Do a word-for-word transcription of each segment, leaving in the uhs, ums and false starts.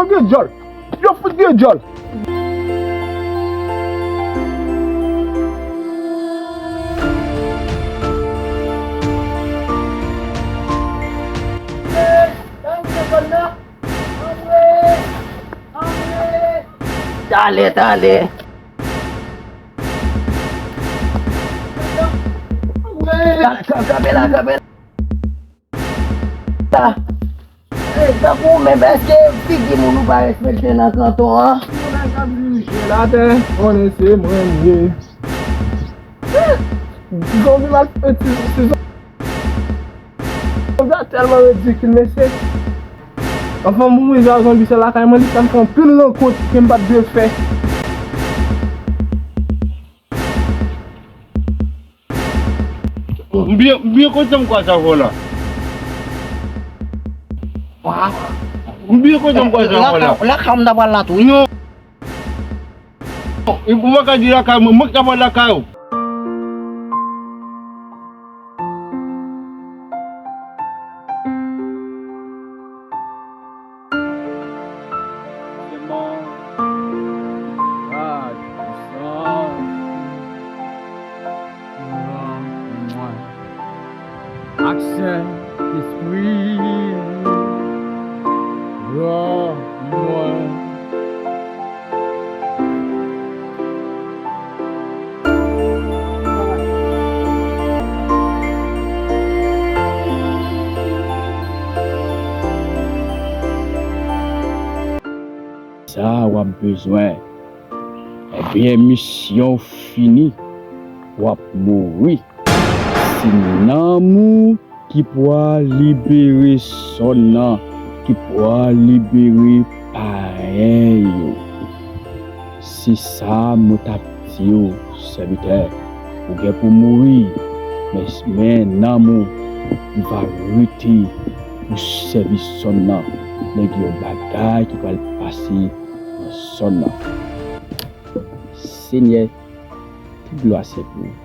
Gen djòl. Yo fout gen djòl. Talè, talè. Kanpe la, kanpe la. Ey, tankou ou menm, èske figi moun ou pa respekte nan kanton an? Moun k ap dirije latè, konnen se mwen m ye. Ti zonbi mal, ti, ti zonbi a tèlman ridikil, mesye. Anvan m mouri, jan zonbi se lakay mwen, li fè m fè anpil rankont ke m pa t dwe fè. M byen, m byen kontan m kwaze avè w la. M byen kontan m kwaze avè w la. Lakay, lakay w m ta pral la tou, wi. Non. Ou pa ka di lakay mwen, mwen ki ta pral lakay ou. Ak Sentespri, rann mwen. Sa w ap bezwen. Ebyen, misyon w fini. W ap mouri. Se nanm ou ki pral libere zòn nan, ki pral libere payen yo. Se sa mwen t ap di w, sèvitè. Ou gen pou mouri, men, men nanm ou va rete pou sèvi zòn nan. Men gen yon bagay ki pral pase nan zòn nan. Senyè, tout glwa se pou ou.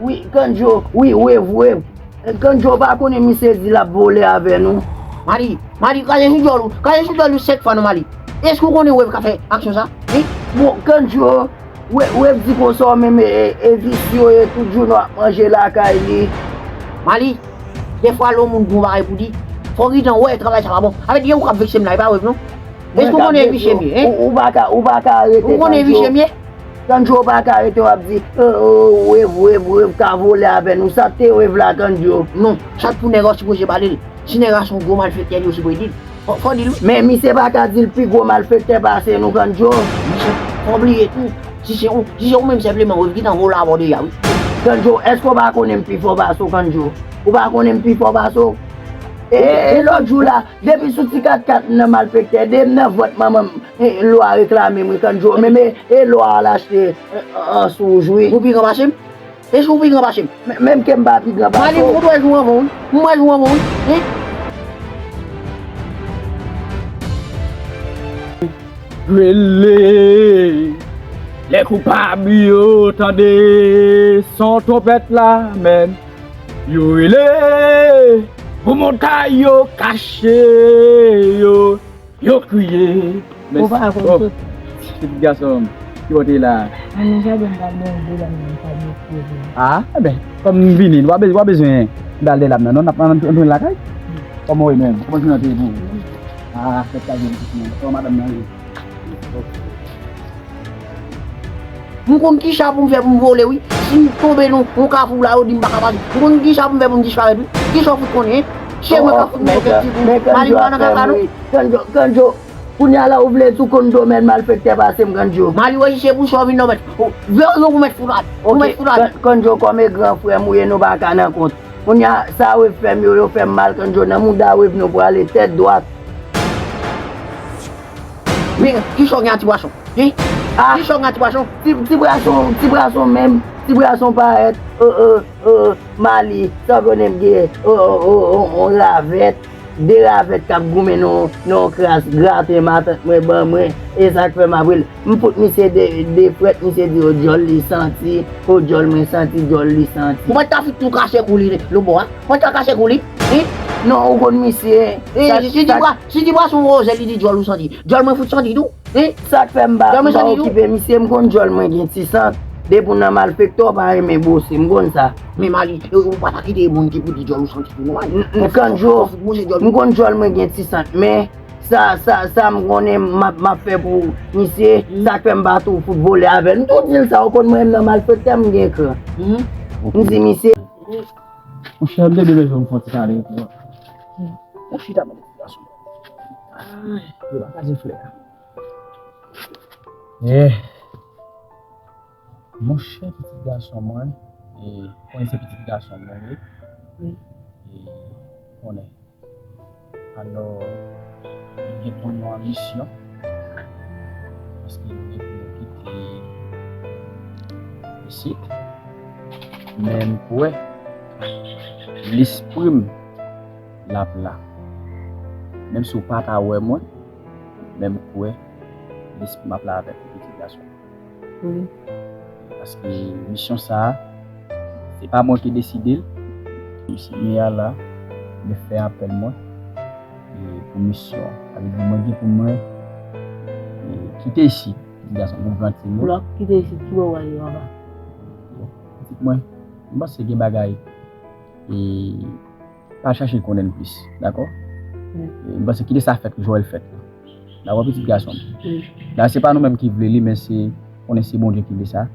Wi, Kandjo, wi, Wave, Wave. Kandjo, ou pa konnen misye di l ap vole avè nou? Mali, Mali, kraze sou djòl ou, kraze sou djòl ou sèt fwa non, Mali. Èske ou konnen Wave ka fè aksyon sa? Wi. Bon, Kandjo, Wave, Wave di konsa w menm e, e, e visye w ye, tout jounen w ap manje lakay li. Mali, dèfwa lè yon moun gen yon bagay pou di, fò w gentan wè travay sa pa bon. Avè di, e ou k ap vekse m la, e pa Wave non. Èske ou konnen e visye m ye, en? Ou, ou pa ka, ou pa ka arete Kandjo. Ou konnen e visye m ye? Kandjo, ou pa ka rete w ap di, "Oh, oh, Wave, Wave, Wave ka vole avè nou." Sa te Wave la, Kandjo? Non, sa t pou nèg la, w sipoze pale l. Si nèg la se yon gwo malfektè, li, w sipoze di l. Fò, fò w di l wi. Men misye pa ka di l pi gwo malfektè pase nou, Kandjo. Misye, fò w bliye tou. Si se ou, si se ou menm senpleman, Wave gentan vole avè w deja wi. Kandjo, èske w pa konnen m pi fò pase w, Kandjo? Ou pa konnen m pi fò pase w? E, e, e lòt jou la, depi sou ti kat kat m nan malfektè, depi m nan vant manman m, e, lwa reklame m wi, Kandjo. Men, men, e lwa al achte, e, an souj wi. Ou pi gran pase m? Èske ou pi gran pase m? Men, menm ke m pa pi gran pase w. Mali, m wè jou anvan w wi. M wè jou anvan w wi. Hein? Rele lè koupab yo tande son twonpèt la, men yo rele pou montay yo kache yo, yo kriye. Ou pa konn sot. Pitit gason m, ki bò w te ye la? Mwen nan jaden m t ap bwè yon dlo la, m pa bwè pou ou. Ah, enben, kòm m vini, w a bezwen, w a bezwen m t al dèyè l ap nan, non, n ap, n ap tounen lakay. Kòman w ye menm? Kòman jounen an te ye pou ou? Ah, fèt la byen pitit mwen. Kòman madanm nan ye? M konn kisa pou m fè pou m vole wi. Si m tonbe nan yon kafou la, yo di m pa ka pase. M konn kisa pou m fè pou m disparèt wi. Kisa w fout konnen, en? Se mwen k ap fout mete ti kou. Mali pa nan kaka non. Kandjo, Kandjo, kounye a la ou vle di ou konn domèn malfektè pase m, Kandjo. Mali, wè si se pou sa w vin nan mèt. Vle w pou mèt fout at. Pou mèt fout at. Kandjo, kòm e gran frè m ou ye, nou pa ka nan kont. Kounye a, sa Wave fè m yo, yo fè m mal, Kandjo. Nan mouda Wave nou prale tèt dwat. Kisa w gen a Ti Bwason? Hein? Ah, kisa w gen a Ti Bwason? Ti, Ti Bwason, Ti Bwason menm, Ti Bwason parèt, euh, euh, euh, Mali, sa konnen m gen, euh, euh, euh, euh, on ravèt, de ravèt k ap goumen nan, nan kras graten matant mwen ban mwen, e sa k fè m ap rele. M fout misye de, de frèt, misye di o dyòl li santi, o dyòl mwen santi, dyòl li santi. Ou mèt ka fout tou kache kou li, lo bò a. Mwen ka kache kou li. Hein? Non, ou konn misye. Eh, sa, si Ti Bwa-, si Ti Bwason woze, li di dyòl ou santi. Dyòl mwen fout santi tou. Hein? Sa k fè m pa, m pa okipe misye, m konn dyòl mwen gen ti sant. Depi w nan malfektè, w pa renmen bwose, m konn sa. Men Mali, eh, ou pa ta kite moun ki pou di dyòl ou santi tou non, Mali. N-, n-, Kanjo, m konn dyòl mwen gen ti sant, men sa, sa, sa m konnen m ap, m ap fè pou misye, sa k fè m pa tou fout vole avè l. M tou di l sa, ou konn mwen menm nan malfektè, m gen kran. M di misye. Monchè, m te byen bezwen m fè yon ti pale epi w. Ou chita mande ti gason. Ay, yo pa kaze flè a. Eh. Monchè, pitit gason mwen, e, konnen se pitit gason mwen, wi. Wi. E, konnen. Alò, li gen pou nou an misyon. Paske li gen pou nou kite isit. Men m kwè lespri m l ap la. Menm si w pa ta wè mwen, men m kwè lespri m ap la avèk ou, pitit gason. Wi. Paske misyon sa a, se pa mwen ki deside l. Senyè a la, li fè apèl mwen, e, pou misyon an. Sa vle di, mwen gen pou mwen, e, kite isit, pitit gason, pou grandi mwen. Pou l ap kite isit, ki bò w prale papa? Bon, pitit mwen, m panse gen bagay, e, pa chache konnen l plis, dakò? Wi. E, m panse kite sa fèt jan l fèt la. Dakò, pitit gason m? Wi. La, se pa nou menm ki vle li, men se, konnen se Bondye ki vle sa,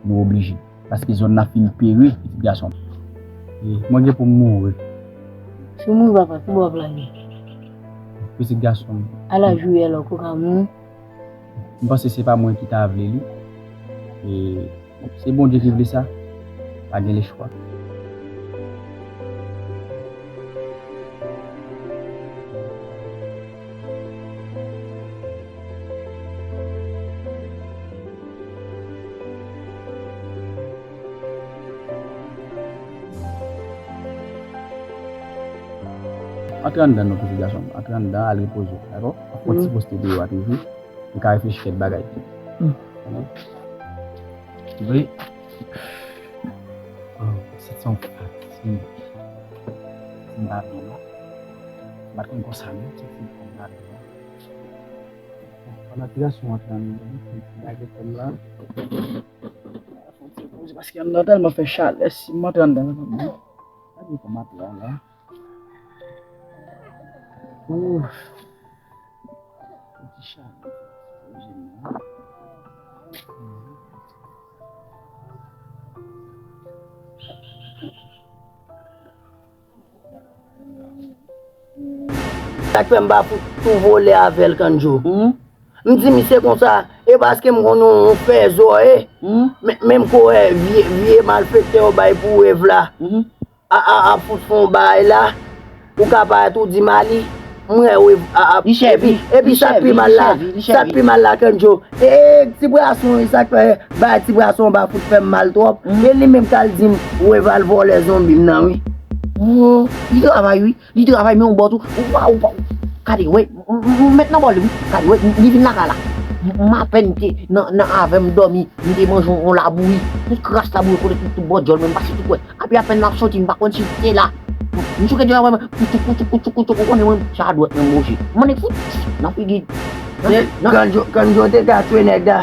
nou oblije. Paske zòn nan fin peri, pitit gason m. E, mwen gen pou m mouri. Si w mouri, papa, ki bò w prale? Pitit gason m. A laj ou ye la, ou ka mouri. M panse se pa mwen ki ta vle li. E se Bondye ki vle sa. Pa gen lechwa. Antre anndan non, pitit gason m. Antre anndan, al repoze w, dakò? Fò ti poste deyò a toujou. Ou ka reflechi kèk bagay. Wi. Oh, se yon fatig. M pa byen non. M pa t konn konsa non, se ti m pa byen non. Pandan ti gason antre anndan, m fè ti bagay kòm la. Fò ti poze paske anndan tèlman fè chalè, si m antre anndan, m pa byen. Pa byen kòm antre la. Ouf. Ti chalè. Sa k fè m pa fout tou vole avè l, Kanjo. M di misye konsa, e paske m konn ou fè zò e. Men, menm kò wè vye, vye malfektè yo bay pou Eve la. A, a, ap fout fè yon bagay la, ou ka parèt ou di Mali, m wè w ap, epi, epi sa k pi mal la, sa k pi mal la, Kanjo. E, e, ti bwason, e sa k fè, bay ti bwason pa fout fè m mal twòp. E li menm k al di m, Weval vòlè zonbi m nan, wi. Oh, li travay, wi. Li travay, men yon bò tou. Ou pa, ou pa, gade, wè, m, m, m met nan bò li, wi. Gade, wè, li vin lakay la. M, m apèn te nan, nan avè m dòmi, m te manje yon, yon labouyi. Tout kras labouyi kote tout, tout bò djòl mwen, m pase tout wè. Api apèn l ap soti, m pa konn si l te la. M souke djòl mwen, m toukou, toukou, toukou, toukou, konnen mwen, sa dwèt mwen bouje. M annik fout nan figi. Nan, nan. Kanjo, Kanjo te ka tchwe nèg la.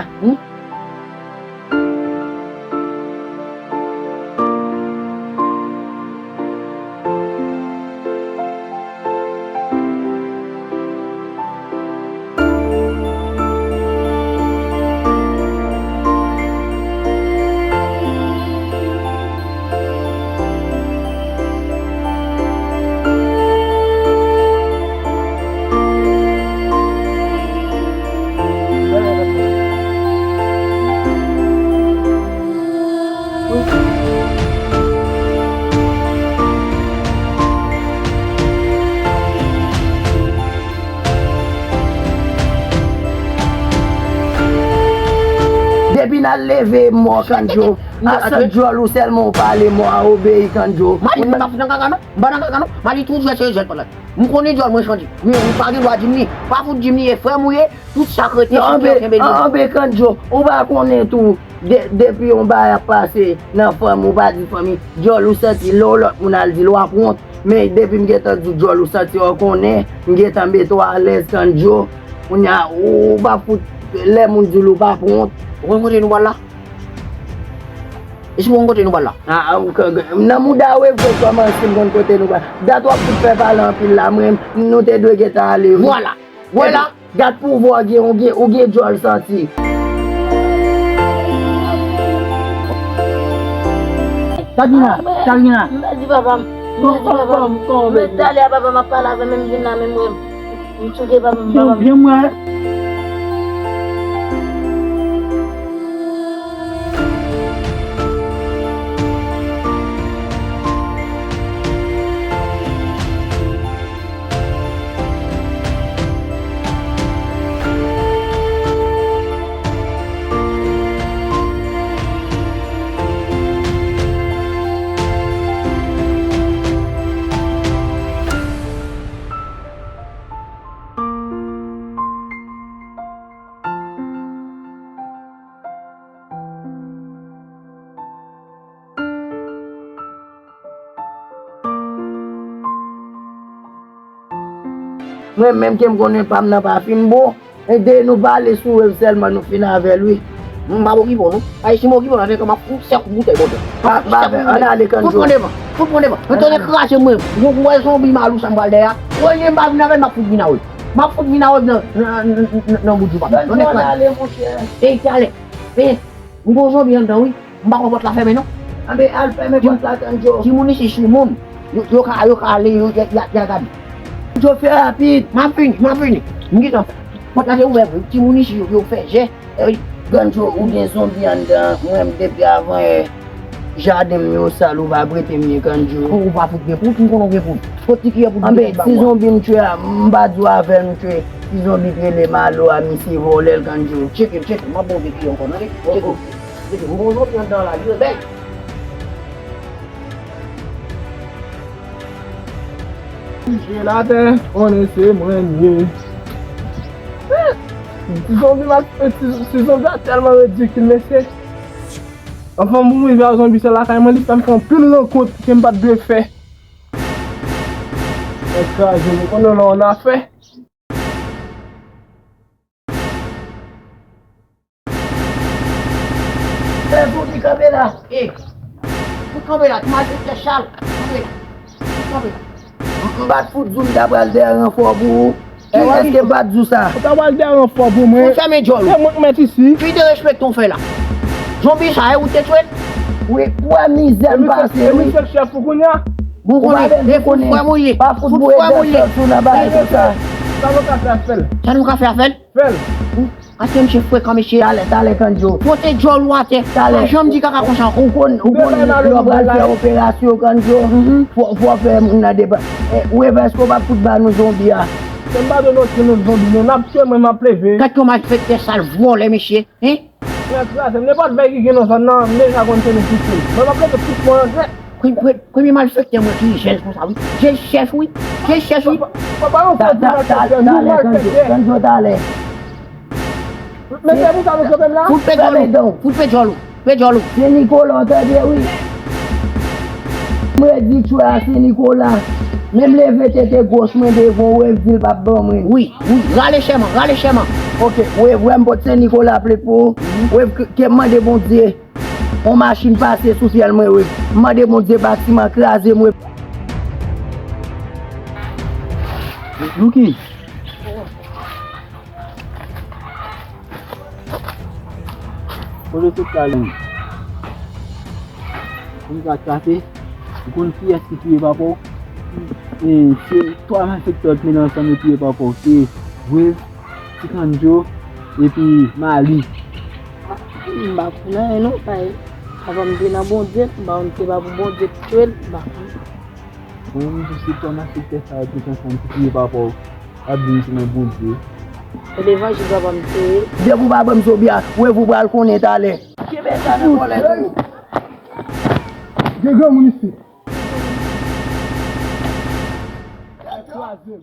Leve mò Kandjo. A sant djòl ou sèlman ou pale mò a obeyi Kandjo. Mali m pa nan kaka non. M pa nan kaka non. Mali tou jwèt se jwèt pandan. M konnen djòl mwen chanje. Men ou pa gen dwa di m li. Pa fout di m li e frè m ou ye. Tout sa k rete se ki yo kenbe djòl. Anben Kandjo, ou pa konnen tou. De- depi yon bagay ap pase nan fanmi ou pa di fanmi. Djòl ou santi lè yon lòt moun al di l w ap wont. Men depi m gentan di w djòl ou santi w konnen. M gentan mete w alèz Kandjo. Kounye a ou pa fout lè moun di l ou pa wont. Ou konn kote nou pral la? Èske w konn kote nou pral la? Ah, ah, ou ka- nan mouda w e vre kòmanse m konn kote nou pral. Dat w ap fout fè pale anpil la, mwen, nou te dwe gentan ale wi. Vwala. Vwala. Epi, gad pouvwa w gen, ou gen, ou gen djòl santi. Sa k gen la? Sa k gen la? M pèdi papa m. M pèdi papa m. Mwen talè a papa m ap pale avè m, m vin la menm mwen. M touke papa m, papa m. Byen mwen. Mwen menm ke m konnen pa m nan pa fin bon. E de nou pale sou wèv sèlman nou fin avè l wi. M pa okipe w non. Ay si m okipe w nan ten kan m ap fout sèk boutèy bòdè. Pa pa fè ann ale Kandjo. Fout pran devan. Fout pran devan. Mwen tande kraze mwen. Mwen wè zonbi malou sa m pral dèyè a. Wè li m pa vin avè l m ap fout vin a wè. M ap fout vin a wè nan nan nan nan bout jou pa. Tande kraze. Ey talè. Ey. M gon zonbi anndan wi. M pa kwè pòt la fèmen non. Anben al fèmen pòt la Kandjo. Timoun isi sou moun. Yo, yo ka, yo ka ale, yo, y a, y a, y a gade. Kandjo fè rapid. M ap vini, m ap vini. M gentan fè. Pòt la te ouvè vre. Timoun isi yo, yo fè jè. Kandjo, ou gen zonbi anndan. Mwen menm depi avan yè. Jaden m yo sal, ou pa prete m li Kandjo. Ou pa fout gen poud, m konnen w gen poud. Kot ti kiyè poud ou gen pou ba mwen? Anben si zonbi m tchwe a, m pa di w avè l m tchwe. Ti zonbi k rele Malo a, misye vòlè l Kandjo. Tcheke m, tcheke m, m ap ba w de kiyè ankò, tande? Tcheke m. Tcheke m, m gon zonbi anndan la, li rebèl. Misye la tè, konnen se mwen ye. Ti zonbi m ap, ti, ti zonbi a tèlman ridikil, mesye. Anvan m rive a zonbi sa lakay mwen, li fè m fè anpil rankont ke m pa t dwe fè. Nèg kraze, nou konnen lè w nan afè. Sèl pou ki kanpe la. E, pou kanpe la, ti malfektè sal, kanpe la. Pou kanpe la. M, m pa t fout di w m ta pral dèyè ranfò pou ou. Èske m pa t di w sa? Ou ta pral dèyè ranfò pou mwen. Ou fèmen djòl ou. Se mwen k mèt isi. Ki derespekte w fè la? Zonbi sa, e ou te tchwe l? Wi, ou wè mizè m pase, wi. E misye k chèf ou kounye a? Bon, ou pa konnen, bezwen konnen. Pa fout boure dèsant sou nan bagay konsa. Sa nou ka fè a fè l. Sa nou ka fè a fè l? Fè l. Paske misye frekan, mesye. Talè, talè, Kandjo. Pote djòl ou atè. Talè. Pa janm di kaka konsa ankò. Ou konn, ou konn lè w pral fè operasyon, Kandjo. Fò, fò w fè moun nan depa. E, ou evè èske w p ap fout ba nou zonbi a? Se m pa dwe lòt non zonbi, non. N ap tchwe mwen, m ap leve. Gad yon malfektè sal vòlè, mesye. Hein? Nèg kraze m, nenpòt bèy ki gen nan zòn nan, m deja konn se nou ki tchwe l. Mwen, m ap leve tout mwen an jwèt. Premye, premye malfektè mwen ki jèl konsa wi. Jèl chèch wi. Jèl chèch wi. Papa yon fò di malfektè, nou malfektè. Kandjo talè. Men se pou sa nou kanpe m la. Fout pè djòl ou. Fout pè djòl ou. Pè djòl ou. Se Nikola w tande wi. Mwen di tchwe a se Nikola. Menm leve tete gòch mwen devan w, wè di l p ap ban mwen. Wi, wi, rale chèman, rale chèman. Ok, wè, wè m pot se Nikola plent pou ou. Wè, ke, ke m mande Bondye. On machin pase sou fyèl mwen, wi. M mande Bondye batiman kraze mwen. Louki. Kote w sot pale? Ou ka chape? Ou konn kiyès ki touye papa w? E, se twa malfektè yo t mennen ansanm yo touye papa w. Se Wave, Ti Kandjo, epi Mali. M pa konn anyen non, papa m te nan Bondye, m pa konn se pa pou Bondye ki tchwe l, m pa konn. Mwen, m di se twa malfektè sa yo t ansanm ki touye papa w. Ap di m se nan Bondye. Se levanjil papa m te ye. Depi w pa ban m zonbi a, Wave ou pral konnen talè. Kenbe Sa nan vòlè tou. Gen granmoun isit. Kraze l.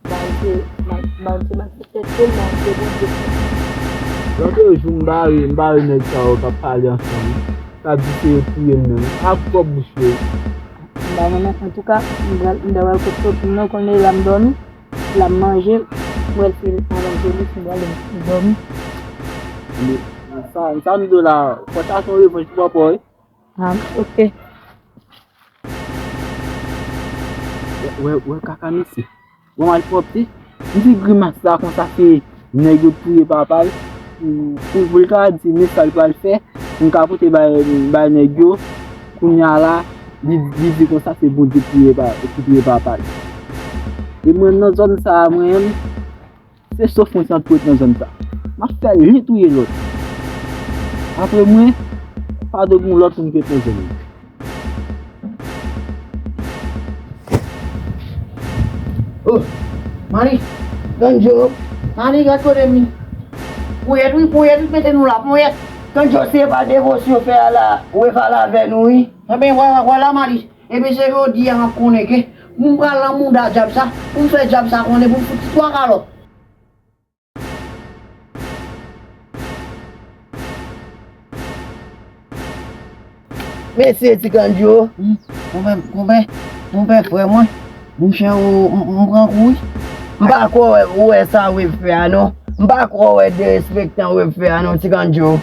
Ba m se, ba, ba m se, ba m se tèt yo, ba m se Bondye. Lòt jou m bare, m bare nèg sa yo k ap pale ansanm. K ap di se yo touye l menm. Ak pwòp bouch yo. M pa konnen, antouka, m pral, m ta pral kot kòpin nan, konnen l ap dòmi, l ap manje, m pral fè l avèk jeli, m pral dòmi. Sa, sa m di w la, fò chache yon revanch pou papa w, wi. Ah, ok. Wè, wè, wè kaka mesye. Wè malpwòpte. M di grimas la konsa se nèg yo touye papa l. Pou, pou, pou l ka di men sa l pral fè. Pou l ka pote bay, bay nèg yo. Kounye a la, li, li di konsa se Bondye ki touye pa, ki touye papa l. E mwen nan zòn sa a, mwen menm, se soufrans an tou ret nan zòn sa. M ap fè youn touye lòt. Apre mwen, pa dwe gen yon lòt moun ki ret nan zòn nan. Oh, Mari, Ganjo, Mari, gad kote m ye. Ponyèt, wi, ponyèt, wi, mete nou la, ponyèt. Ganjo, se pa devosyon fè a la, ou e pale avè nou, wi. Enben, vwala, vwala, Mari. Epi se jodi a m ap konnen ke pou m pral nan mouda djab sa, pou m fè djab sa konnen, pou m fout li twa kalòt. Mesye Ti Kandjo. Hmm, konpè, konpè, konpè, frè mwen. Monchè, ou, m, m pran kou, wi. M pa kwè w wè, ou wè sa Wave fè a, non. M pa kwè w wè derespektan Wave fè a, non, Ti Kandjo.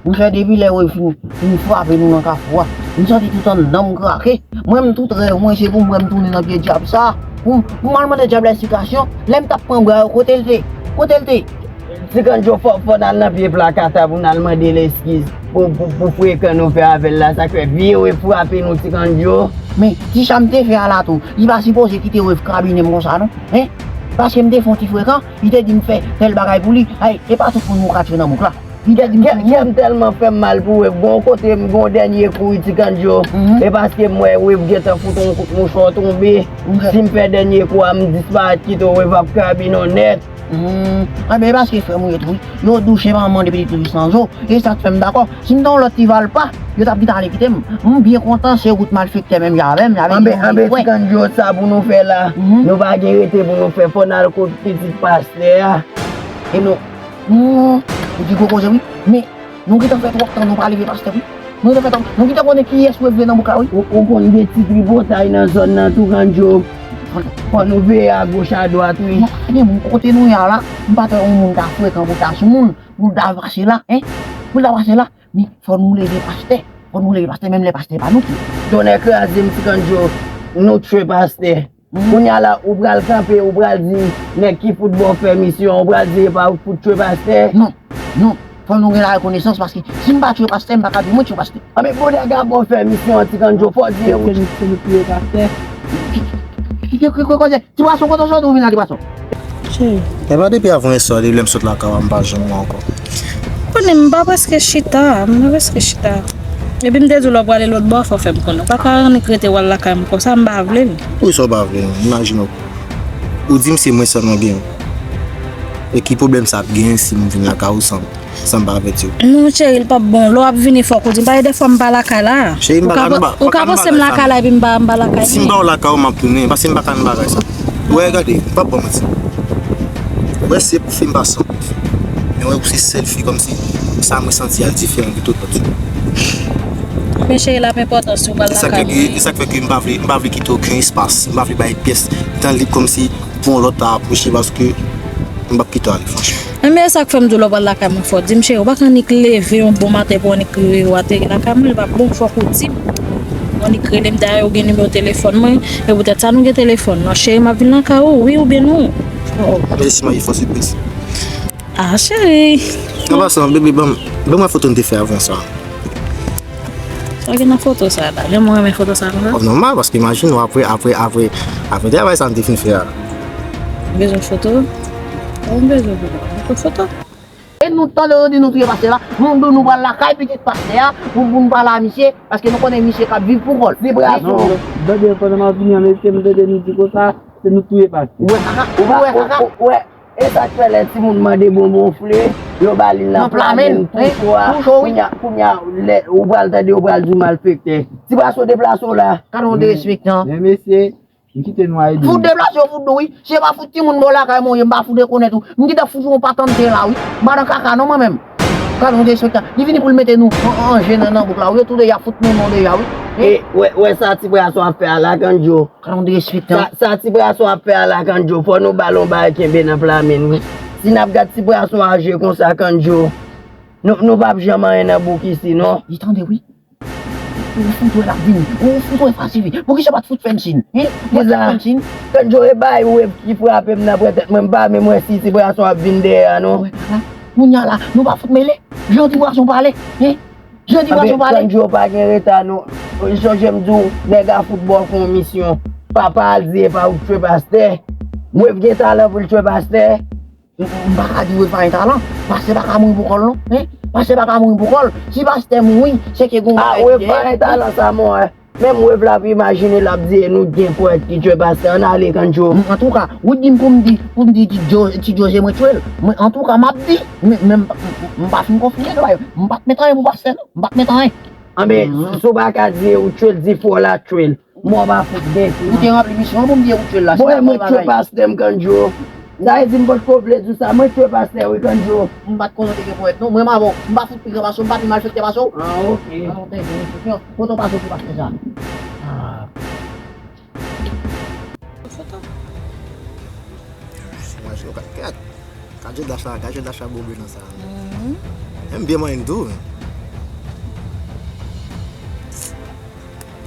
Monchè, depi lè Wave fin, fin frape nou nan kafou a, m santi tout anndan m krake. Mwen, m tout rèv mwen, se pou m wè m tounen nan pye djab sa. Pou m, pou m al mande djab la esplikasyon. Lè m t ap pran bra yo, kote l te? Kote l te? Ti Kandjo, fò, fò n al nan pye plakata pou n al mande l eskiz pou, pou, pou frekan nou fè avè l la, sa k fè vye Wave frape nou, Ti Kandjo. Men, ti sa m te fè a la tou, li pa sipoze kite Wave krabinen m konsa non, en? Paske m te fè yon ti frekan, li te di m fè tèl bagay pou li. Ay, e pa tout moun ou ka tchwe nan bouk la. Li te di m kè, kè m tèlman fè m mal pou Wave. Gon kote m gon dènye kou wi, Ti Kandjo. Mhm. E paske m wè Wave gentan fout yon kout mouchwa tonbe. Ok. Si m fè dènye kou a, m disparèt kite w, Wave ap krabinen w nèt. Hmm. Enben, e paske frè m ou ye tou, wi. Yo di w chen pa manman de pitit tou jis nan zo. E sa k fè m dakò. Si m te yon lòt ti valpa, yo t ap vin ale kite m. M byen kontan, se wout malfektè menm jan avè m, jan avè m. Anben, anben, Ti Kandjo, sa pou nou fè la. Mhm. Nou pa gen rete pou nou fè. Fò n al kot pitit pastè a. E nou, hmm, ou di gwo koze, wi. Men, nou gentan fè twòp tan, nou pa leve pastè, wi. Nou gentan fè twòp, nou gentan konnen kiyès Wave vle nan bouk la, wi. Ou, ou konn gen ti tripotay nan zòn nan tou, Kandjo. Fò nou veye agoch adwat, wi. Non, pa gen moun kote nou ye a la, m pa t wè yon moun ta frekan pou ta sou moun, pou l ta pase la, en? Pou l ta pase la, men fò nou leve pastè. Fò nou leve pastè, menm lè pastè pa nou ki. Tonnè kraze m, Ti Kandjo, nou tchwe pastè. Mhm. Kounye a la, ou pral kanpe, ou pral di nèg ki fout ba w pèmisyon, ou pral di e pa ou k fout tchwe pastè. Non, non. Fò nou gen larekonesans, paske si m pa tchwe pastè, m pa ka di mwen tchwe pastè. Anben, Bondye ka ba w pèmisyon, Ti Kandjo, fò w di e ou. Se nou, se nou ki tchwe pastè. Ki, ki, ki, ki, ki koze? Ti pwason, kote w soti ou vin la, ti pwason? Cheri. Epa depi avan yèswa, depi lè m sot lakay ou a, m pa janm wè w ankò. Konnen m pa prèske chita, m pa prèske chita. Epi m te di w lè w prale lòtbò, fò w fè m konnen. Ou pa ka annik rete w al lakay m konsa, m pa vle l. Poukisa w pa vle l? Imajine w. Ou di m se mwen sèlman gen. E ki pwoblèm sa ap gen si m vin lakay ou san, san m pa avèti w? Non, cheri, l p ap bon. Lè w ap vini, fòk ou di m. Paske dèfwa m pa lakay la. Cheri, m pa ka, m pa, ou ka panse m lakay la epi m pa, m pa lakay. Si m pa w lakay ou, m ap tounen. Paske m pa ka nan bagay sa. Wè, gade, m p ap ba w manti. Wè, se pou fi m pa san. Men wè, ou se sèl fi kòmsi sa mwen santi a diferan de tout lòt yo. Men cheri, l ap enpòtan si w pral lakay mwen. E sa k fè ke, e sa k fè ke m pa vle, m pa vle kite okenn espas. M pa vle bay pyès tan lib kòmsi pou yon lòt ta apwoche paske m p ap kite w ale, franchman. Enben, e sa k fè m di w lè w pral lakay mwen, fò w di m, cheri, ou pa ka annik leve yon bon maten pou w annik rive ou ateri lakay mwen, li p ap bon, fòk ou di m. Ou annik rele m, dayè ou gen nimewo telefòn mwen, e poutèt sa nou gen telefòn. Non, cheri, m ap vin lakay ou, wi oubyen non. Oh. Mèsi, m ap fè w sipriz. Ah, cheri. An pasan, bebe, ban m, ban mwen foto n te fè avan sa. Sa gen nan foto sa la? Jan mwen renmen foto sa konsa. Oh, nòmal, paske imajine w apre, apre, apre, apre travay sa n te fin fè a. Ou bezwen foto? Ou bezwen foto? Ou foto? E Nou tande yo di nou touye pastè la, nou, nou, nou pral lakay pitit pastè a pou, pou nou pale a misye, paske nou konnen misye k ap viv pou kò l. Li pral Non, tande pandan m ap vini an, mesye, m tande nou di konsa, se nou touye pastè. Ou wè kaka? Ou wè kaka? Ou wè, e sa k fè lè timoun mande bonbon fle, yo ba li l nan Nan pla men, men, tou cho a. Tou cho, wi. Kounye a, kounye a, lè ou pral tande, ou pral di w malfektè. Ti Braso, deplase w la. Gade yon derespektan. Men mesye, m kite nou ale. Fout deplase w, fout nou, wi. Si e pa fout timoun bò lakay mwen, m pa fout rekonèt ou. M gentan fout ou yon patante la, wi. M pa nan kaka, non, mwen menm. Gade yon derespektan. Li vini pou l mete nou an, an, an je nan, nan gwoup la, wi. Yo tou de y ap fout nou non deja, wi. E, wè, wè sa Ti Braso ap fè a la, Kandjo. Gade yon derespektan. Sa, sa Ti Braso ap fè a la, Kandjo, fò nou ba l yon bagay kenbe nan pla men, wi. Si n ap gad Ti Braso a je konsa, Kandjo, nou, nou p ap janm anyen nan bouk isi, non. Li tande, wi. Ou fout wè l ap vini. Ou fout wè fasil. Poukisa w pa t fout fè m siy? Hein? Ou pa t fout fè m siy? Kandjo, e bay ou e ki frape m nan pran tèt mwen, m pa menm wè si Ti Braso ap vin dèyè a, non. Wè, kaka. Kounye a la, nou pa fout mele. Jan Ti Braso pale, hein? Jan Ti Braso pale. Kandjo pa gen reta non. Ou sonje m di w, nèg a fout ba w fè yon misyon. Papa al di e pa ou k tchwe pastè. Wave gen talan pou l tchwe pastè. M, m pa ka di Wave pa gen talan. Pastè pa ka mouri pou kò l non. Hein? Pastè pa ka mouri pou kò l. Si pastè mouri, se ke gon bagay ki dèyè. Ah, Wave pa gen talan sa, mon, hein. Menm Wave la ap imajine l ap di e nou t gen prèt ki tchwe pastè, ann ale Kandjo. M, antouka, ou di m pou m di, pou m di Ti Djo, Ti Djo se mwen k tchwe l. Mwen, antouka, m ap di, men, men m, m, m pa fin konfime non, bay, m pa t met anyen pou pastè non, m pa t met anyen. Anben, si w pa ka di e ou t tchwe l, di frè w la tchwe l. Mò pa fout gen tou. Ou te ranpli misyon an pou m di e ou t tchwe l la. Bon, e mwen k tchwe pastè m, Kandjo. Sa vle di m potko vle di w sa, mwen k tchwe pastè wi, Kandjo. M pa t konnen w te gen ponyèt non. Mwen m avè w. M pa fout pi gran pase w, m pa pi malfektè pase w. Ah, ok. Alon tèt, kote w pase w pou pastè sa? Ah. Foto. Mwen se yo kat kat. Gad je dash la, gad je dash la bobe nan sa. Mhm. Menm byen mwen tou.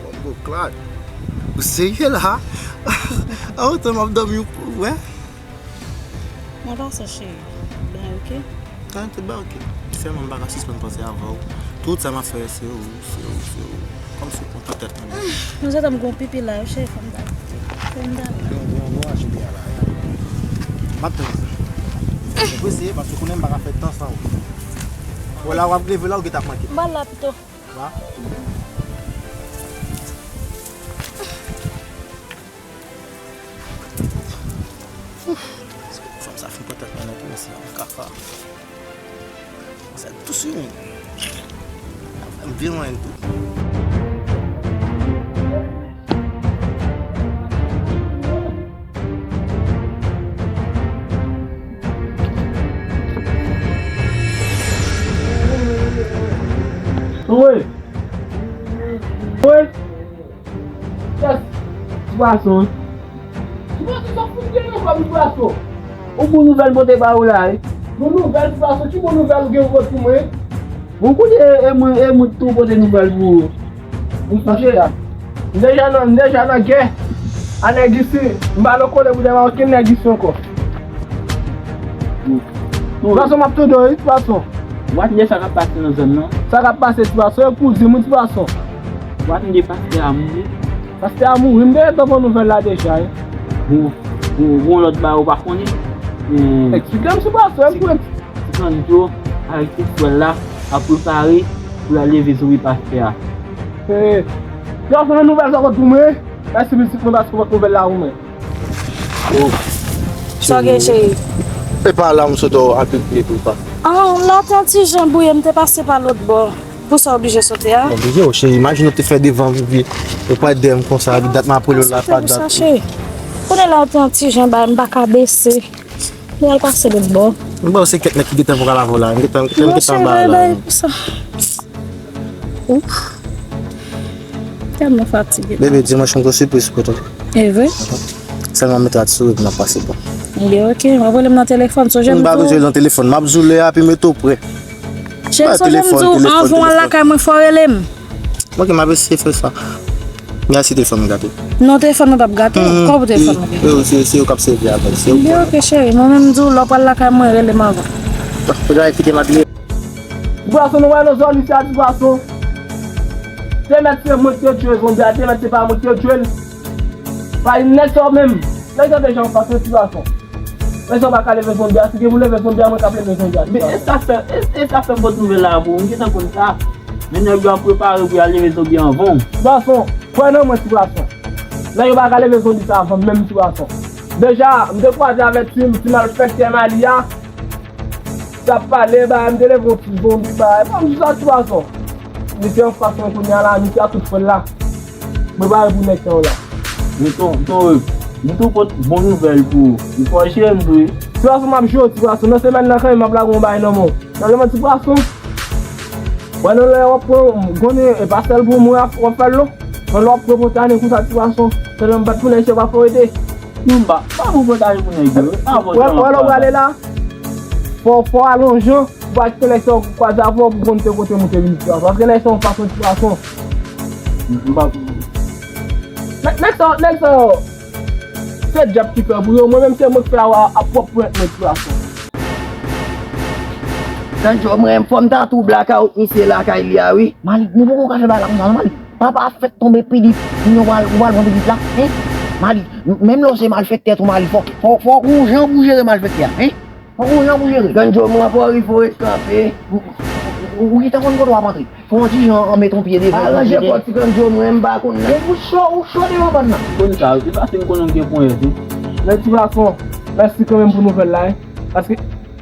Bonbo Clark. Ou serye la? A otan m ap dòmi ou wè? Mwen pase cheri. Bay oke? Tan tout bay oke. Sèlman m pa ka sispann panse avè w. Tout sa m ap fè se ou, se ou, se ou. Kòmsi w kontan tèt mwen. Mwen sot m gon pipi la, cheri, fò m ta. Fò m ta. Bon, bon, bon, achte biyè la. M ap tann. Fè mwen prese, paske konnen m pa ka fè tan san ou. Bon, la w ap leve la, ou gentan ap manke. M pral la pito. Wa? Ouf. Fanm sa fin pran tèt mwen non, pou mwen se yon kafa. Sa tou sou mwen. M vin lwen tou. Wi. Wi. Yes. Ti pwason. Ti pwason, sa fout gen nan kò m, ti pwason? Ou bon nouvèl m pote ba ou la, wi. Bon nouvèl, ti pwason, ki bon nouvèl ou gen pou pote pou mwen? Bon, kounye e, e mwen, e mwen tou pote nouvèl pou ou. Ou sonje? M deja nan, m deja nan gè a nèg isi. M pa nan kole pou dèyè okenn nèg isi ankò. Ti pwason, m ap tande w, wi, ti pwason. W ap tande sa k ap pase nan zòn nan? Sa k ap pase, ti pwason? E pou di m, wi, ti pwason. W ap tande pastè a mouri? Pastè a mouri, m te gentan pran nouvèl la deja, wi. Bon, bon, bon, lòt bagay ou pa konnen? Eksplike m, ti pwason, e pou Ti Kandjo avèk ti frè l la ap prepare pou y al leve zombi pastè a. Ti pwason, nouvèl sa w pot pou mwen? Mèsi pitit mwen paske w pot nouvèl la pou mwen. Sa w gen, cheri? E pa la m sot wè w ap epi epi pa. Ah, la w te yon ti jan bouye, m te pase pa lòt bò. Pou sa w oblije sote a? Oblije, o cheri, imajine w te fè devan Vivi. Ou pa dèyè m konsa, dat m ap rele w la, pa dat. Cheri. Kounye la w te yon ti jan bay, m pa ka bese. Li al pase lòt bò. M ba w se kèk nèg ki gentan pral avè w la. M gentan, m gentan, m gentan ba w la. Pou sa. Ouf. Tèlman fatige. Bebe, dimanch m gon sipriz pou tande. E vre? Sèlman mete at souri pou n ap pase bon. Ebyen, oke. W ap rele m nan telefòn, sonje m tou. M pa bezwen nan telefòn. M ap di w lè a, epi mete w prè. Cheri, sonje m di w, anvan w al lakay mwen, fò w rele m. Oke, m ap eseye fè sa. Men si telefòn mwen gate. Non, telefòn mwen p ap gate. Kòman pou telefòn mwen gate? Yo, se, se yo k ap sèvi avè l. Se yo k konnen. Oke, cheri. Mwen menm, m di w, lè w pral lakay mwen, rele m anvan. Fodra kite m abye. Ti pwason, nou wè nan zòn isi a, ti pwason. Te mèt se mwen ki te tchwe zonbi a, te mèt se pa mwen ki te tchwe l. Pa yon nèg sa w menm. Nèg sa deja yon fason, ti pwason. Mèsi, w pa ka leve zonbi a, si gen pou leve zonbi a, mwen k ap leve zonbi a. Men e sa fè, e, e sa fè m pot nouvèl la pou ou, m gentan konn sa. Men nèg yo ap prepare pou y al leve zonbi anvan w. Ti gason, kwè nan mwen, ti gason. Nèg yo pa ka leve zonbi sa anvan m menm, ti gason. Deja, m te kwaze avèk ti, ti malfektè Mali a. T ap pale, ba, m te leve yon ti zonbi, ba, e pa m di sa, ti gason. Misye anfas mwen kounye a la, misye a tout frè l la. Prepare pou nèg sa yo la. Men ton, ton Rev, m tou pot bon nouvèl pou ou. M fò jere m tou wi. Ti gason, m ap jere w, ti gason. Nan semèn nan kanmenm, m ap lage yon bagay nan men w. Nan semèn, ti gason. Wè, nan lè w ap pran, konnen, e pa sèl pou mwen w ap fè l non. Nan lè w ap pran pòtanen konsa, ti gason. Sèlman m pa t konnen si w pa fè w ete. Non, m pa, m pa pou pòtanen pou nèg yo. Wè, wè, lè w prale la. Fò, fò alonjan. Ou pa kite nèg sa yo kwaze avè w pou konn te kote moute vin ti gason. Paske nèg sa yo fason ti gason. M pa. Nèg, nèg sa yo, nèg sa yo, se dyab ki fè pou yo. Mwen menm se mwen k fè a, a, a pwòp pwent mwen ti gason. Kandjo, mwen, fò m ta tou blakawout misye lakay li a, wi. Malik, nou poko ka fè bagay la konsa, non, Malik. Papa ap fèk tonbe, Pilip, nou pral, nou pral pran Pilip la, en? Malik, menm lè w se malfektè tou, Malik, fò, fò, fò w gon jan pou jere malfektè a, en? Fò w gon jan pou jere. Kandjo, m pran pòri fò ret kanpe. Ou, ou, ou gentan konn kote w ap antre. Fò w ti jan an met yon pye devan. Aranje kò ti Kandjo, mwen, m pa konn nan. Ou cho, ou cho devan bann nan. Konn sa, se paske m konnen w gen ponyèt, wi. Men ti gason, mèsi kanmenm pou nouvèl la, en. Paske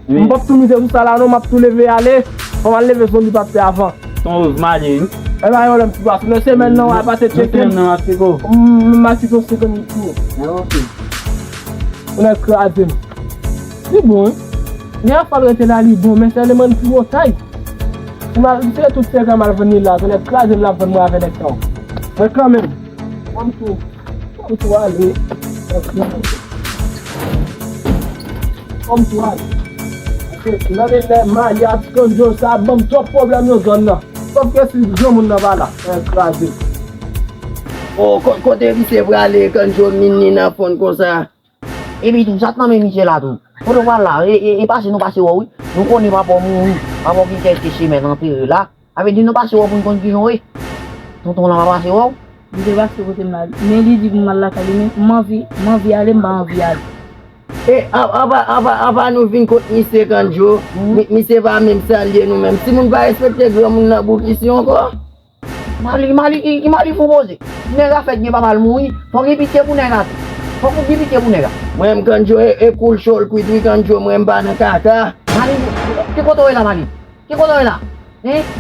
m p ap tou mize sou sa la non, m ap tou leve ale. Fò m al leve zonbi pa t fè avan. Ton Rev m ale, wi. E pa yon lòm ti gason. Nan semèn nan, w a pase tcheke m. Nan semèn nan, m ap tcheke w. M, m ap kite w senkant goud tou. Ah, ok. Ou nèg kraze m. Li bon, wi. Gen afè l rete la, li bon, men sèlman l pi bon tay. Si m al, si se tout senkant m al vann li la, se nèg kraze m l ap vann mwen avè nèg sa yo. Mwen kanmenm. Fò m tou. Fò m tou ale. Fò m tou ale. Paske nan de nèg Mali a ti Kandjo sa ap ban m twòp pwoblèm nan zòn nan. Sòf ke si granmoun nan pa la, fè kraze. O, ko-, kote misye prale, Kandjo, min ni nan fon konsa? Epi tou, sa t nan men misye la tou. Kote w pral la? E, e, e pase nou pase wè w, wi. Nou konnen papa w mouri. Papa w gen kèlke semèn antere la. Sa vle di nou pase wè w pou n konn kijan w ye. Tonton w lan pa pase wè w. Li te pase kote m la. Men li di pou m al lakay li, men m anvi, m anvi ale, m pa anvi ale. E, apa, apa, apa nou vin kot misye Kandjo. Mi-, misye pa menm salye nou menm. Timoun pa respekte granmoun nan bouk isi ankò. Mali, Mali, ki, ki Mali fou poze? Nèg a fèt gen papa l mouri, fòk gen pitye pou nèg a tou. Fòk ou gen pitye pou nèg a. Mwen menm Kandjo, e, e koul cho l kwit wi Kandjo, mwen m pa nan kaka. Mali, ki kote w ye la, Mali? Ki kote w ye la? Hein?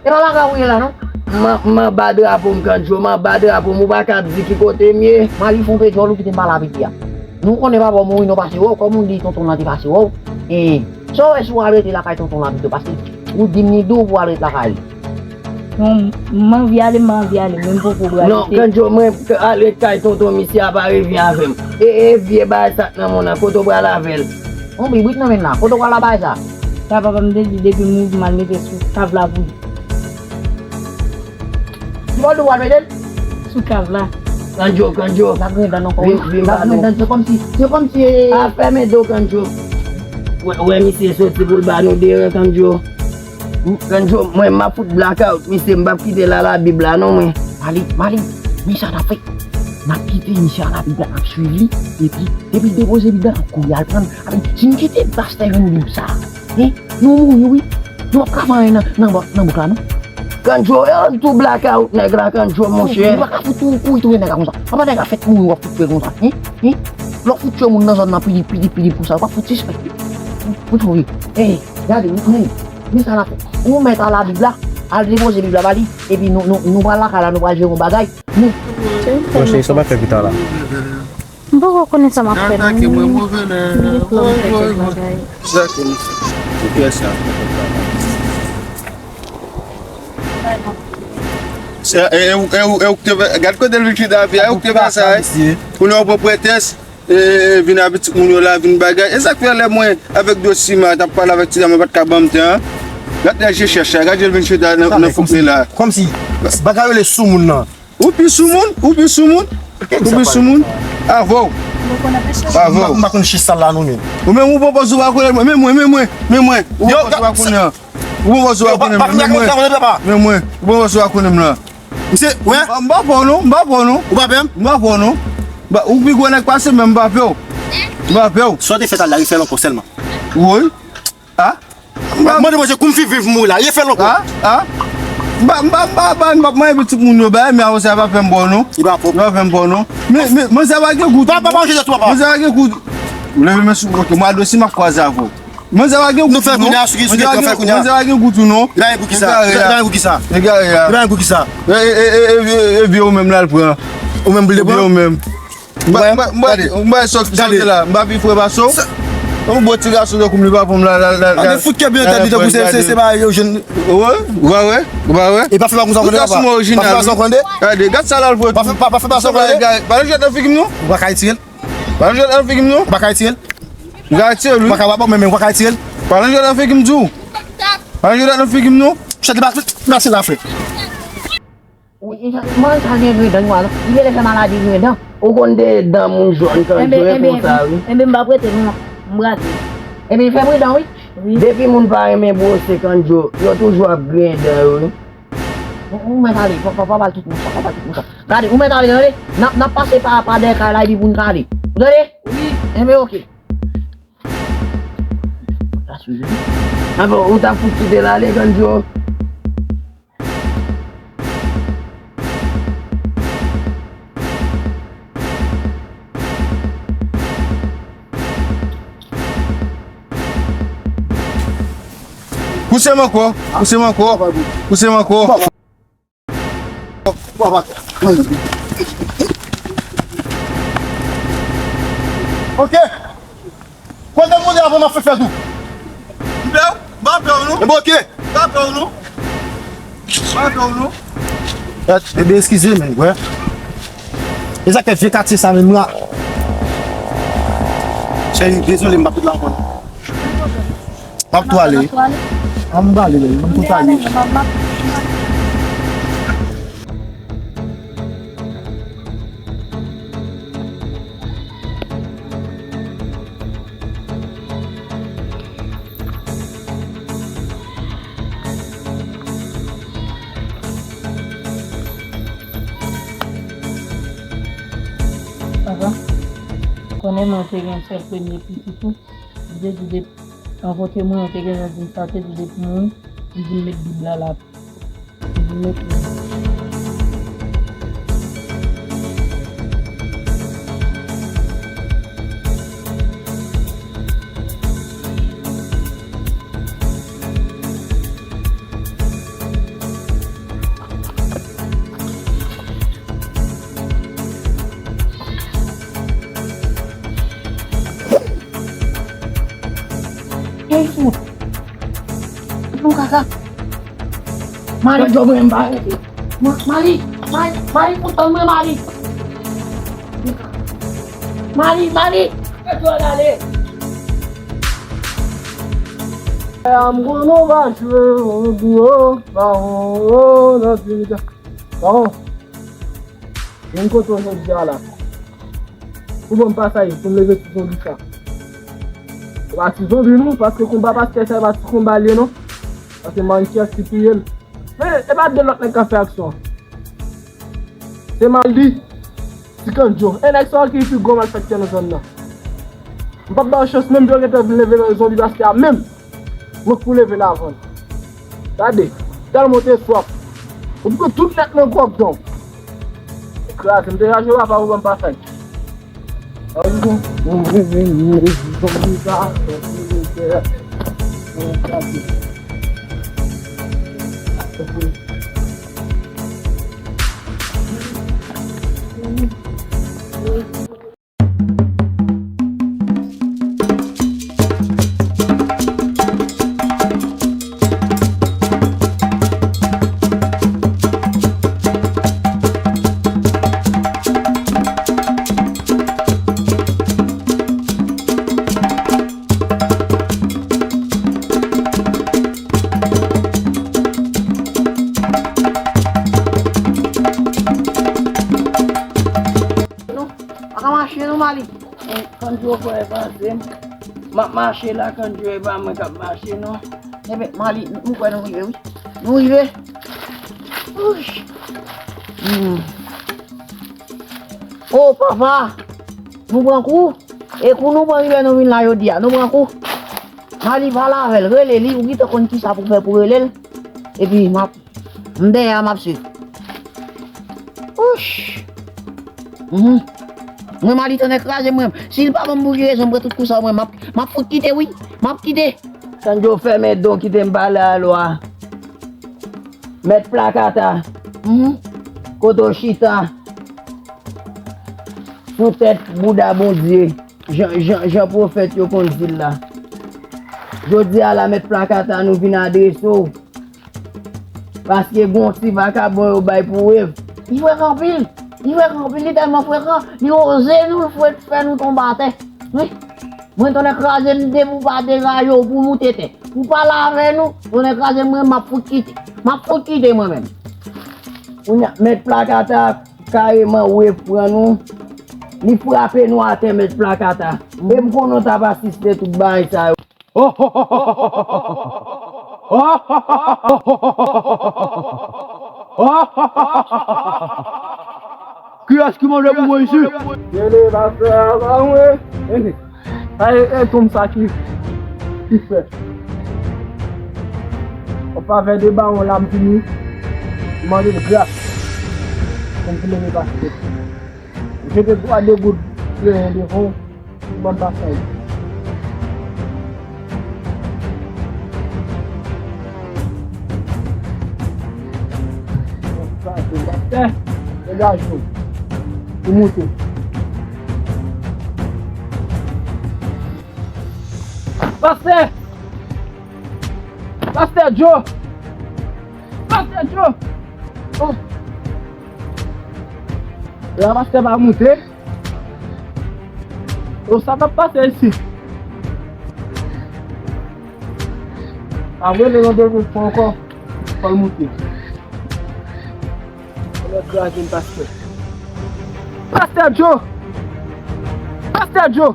E pa lakay ou ye la, non? M, m anba drapo m, Kandjo, m anba drapo m, ou pa ka ap di ki kote m ye. Mali fon pe djòl ou kite m pale avèk li a. Nou konnen papa w mouri, nou pase wè w, kòm ou di tonton lan te pase wè w. Hein. Sa w wè si w al rete lakay tonton lan pito, paske ou di m li di w pou w al ret lakay li. Non, m anvi ale, m pa anvi ale, men m poko prale. Non, Kandjo, mwen, k-, al ret kay tonton misye a pa revyen avè m. E, e vye bagay sa k nan men w nan, kote w pral avè l? On bibrit nan men l la, kote w pral la bagay sa? Sa papa m te di depi m mouri m al mete sou kav la pou li. Ki bò w pral mete l? Sou kav la. Kandjo, Kandjo. L ap griyen dan non kò w. Vin, vin, l ap griyen dan, se kòmsi, se kòmsi, e. A, fèmen do, Kandjo. Wè, wè misye soti pou l ba nou deran, Kandjo. Kandjo, mwen m ap fout blakawout misye, m p ap kite l al Labib la non mwen. Malik, Malik, men sa n ap fè. N ap kite misye al Labib la, n ap swiv li, epi depi l depoze Bib la, n ap kouri al pran l. Amen. Si n kite pastè jwenn Bib sa, hein, nou mouri wi. Nou p ap ka fè anyen nan, nan, nan bouk la non. Kandjo, e, tou blakawout nèg la, Kandjo, monchè. Ou pa ka fout ou kouri touye nèg la konsa. Apa nèg la fèk mouri, w ap fout fè l konsa, hein? Hein? Lè w fout tchwe moun nan zòn nan, Pilip, Pilip, Pilip konsa, w ap fout sispèk. Ou, ou touye. Ey, gade, ou touye. Men sa n ap fè. Ou mèt al Labib la, al depoze Bib la ba li, epi nou, nou, nou pral lakay la, nou pral jere yon bagay. Nou. Monchè, sa w ap fè pita la? M poko konnen sa m ap fè non. Atake mwen, move lè. Li flou m fè kèk bagay. Atake m. Ou kè sa. Se, e, e, e, e, ou k te fè, gad kote l vin chita, e ou k te fè sa, e. Ou nan yon pwòp prètès. E, e, vin avè pitit moun yo la, vin bagay. E sa k fè lè mwen avèk Dosima t ap pale avèk ti dam nan pa t ka ban m tan an? Gad nèg je chèch la, gad jan l vin chita nan, nan fouke la. Kòmsi, kòmsi, bagay yo rele soumoun nan. Ou pi soumoun, ou pi soumoun, ou pi soumoun. Avè w. Avè w. M pa konn chèch sa la non men. Ou menm ou pran pòz ou pa konnen mwen, men mwen, men mwen, men mwen. Ou pran pòz ou pa konnen an. Ou pran pòz ou pa konnen m, men mwen. Men mwen, ou pran pòz ou pa konnen m lan. Misye, wè. M pa pè w non, m pa pè w non. Ou pa pè m? M pa pè w non. Ou pi gwo nèg pase m, men m pa pè w. M pa pè w. Sa w te fè talè a, refè l ankò sèlman. Woy. A? Mande Bondye, kou m fin viv mouri la, refè l ankò. A? A? M pa, m pa, m pa, m pa, m pa manyen pitit moun yo bay, men avè sa pa fè m ba w non. Li pa pwòp. Li pa fè m ba w non. Men, men, manzè pa gen gout. Pa, pa, pa, pa, pa. Manzè pa gen gout. Ou leve men sou, ok, mwa dosi m ap kwaze avè w. Manzè pa gen gout. Nou fè kounye a, sou ki, sou ki, nou fè kounye a. Manzè pa gen gout ou non. Li pa gen gout ki sa. Li pa gen gout ki sa. Li pa gen gout ki sa. E, e, e, e, e, e, e, ou menm la l pran. Ou menm pou l te pran? Ou menm. M pa, m pa, m pa, m pa sòti la, m pa pi fre pase w. Yon bon ti gason tankou m li pa pran m la, la, la. Gade fout kè byen tande tankou se, se, se pa yo jèn. Ou wè, ou pa wè, ou pa wè. E pa fè pa konsa konde papa. Pa fè pa konsa konde. Gade, gad sa la l pran. Pa fè pa, pa fè pa konsa konde. Pa lanje nan figi m non. Ou pa ka retire l. Pa lanje nan figi m non. Ou pa ka retire l. M ka retire l wi. Ou pa ka, ou pa, men, men ou pa ka retire l. Pa lanje nan figi m di w. Pa lanje nan figi m non. Chante pa, pase la frè. Wi, mwen sa gen grendan, wi, alò. Li genlè fè maladi grendan. Ou konn de dan moun jòn kanjo e konsa, wi. Enben, m p ap rete non, m brake. Enben, fè pridan, wi. Wi. Depi moun pa renmen bwose kanjo, yo toujou ap griyen dan yo, wi. Ou, ou mèt ale, pa, pa, pa ba l tout moun sa, pa ba l tout moun sa. Gade, ou mèt ale, tande? N ap, n ap pase pa, pa dèyè kay la, epi pou n ka ale. Ou tande? Wi. Enben, oke. Avan, ou ta fout kite l ale, kanjo. Pouse m ankò, pouse m ankò, pouse m ankò. Ok. Kote moun avan m ap fè fèt ou? M pè w? M pa pè w non. Enben, ok. M pa pè w non. M pa pè w non. Ebyen, eskize, men, wè. E sa k fè vye katye sa menm la. Cheri, dezole, m p ap tout la ankò non. M ap tou ale. An m ale, men, m tou ale. Papa, konnen mwen te gen sèl premye pitit ou, li te di depi, anvan ke mwen, ou te gen lè di m sa, te di depi mouri, li di m met Bib la la. Ey, fout. Bon kaka. Mali. Yo, yo, mwen, m pa rete. Ma-, Mali, Mali, Mali, kontan mwen, Mali. Mali, Mali. Yo, ale. M konnen w pa jwe, w di, o, bawon, o, nan ti mitan. Bawon. Vin kote w jodi a la. Pou ban m pasaj, pou m leve ti zonbi sa. E pa ti zonbi non, paske konba pastè sa e pa ti konba l ye non. Paske Mannyès ki touye l. Men, e pa de lòt nèg k ap fè aksyon an. Se Maldi, ti Kandjo. E nèg sa yo ki pi gwo malfektè nan zòn nan. M p ap ba yo chans menm pou yo gentan vin leve zonbi pastè a menm. Mwen k pou leve l avan l. Gade, tèlman w te swaf. Ou pran tout nèt nan gwòg dan w. Kraze, m te raje w apa ou ban m pasaj. Non, pa ka mache non, Mali. Eh, Kandjo frè, panse m. M ap mache la, Kandjo, e pa mwen k ap mache non. Enben, Mali, m kwè nou rive, wi. Nou rive. Ouch. Hmm. Oh, papa. Nou pran kou. E kou nou pran rive nou vin la jodi a, nou pran kou. Mali pale avè l, rele li, ou gentan konn kisa pou fè pou rele l. Epi m ap, m dèyè a, m ap swiv. Wouch! Mhm. Mwen, Mali tonnè kraze mwen. Si l pa ban m bouji rezon, m pran tout kou sa mwen, m ap, m ap fout kite, wi. M ap kite. Sandjo, fèmen don, kite m pale a lwa. Mèt Plakata. Mhm. Kote w chita sou tèt bouda Bondye, jan, jan, jan pwofèt yo konn di l la. Jodi a la, Mèt Plakata, nou vin adrese w. Paske gon ti vakabon yo bay pou Wave. Li frekan anpil. Li frekan anpil, li tèlman frekan, li oze nou, l fè, fè nou tonbe atè. Wi. Mwen tonnè kraze m, depi w pa degaje w pou moute tè. Ou pale avè nou, tonnè kraze mwen, m ap fout kite. M ap fout kite mwen menm. Kounye a, Mèt Plakata kareman Wave pran nou. Li frape nou atè, Mèt Plakata. E m konnen w t ap asiste tout bagay sa yo. Kiyès ki mande pou mwen isi? Rele pastè a ba mwen. Sa e, e tonm sa ki, ki fè. An favè de bawon la, m vini mande l gras pou m vin rele pastè. M jete twa de goud kleyen devan w, m ban m pase. Pastè, degaje w. Ou moute. Pastè! Pastè Joe! Pastè Joe! Oh! La pastè pa moute. Oh, sa k ap pase isi? Apre le randevou fò ankò, fò l moute. Fò l kraze m, pastè. Pastè Joe! Pastè Joe!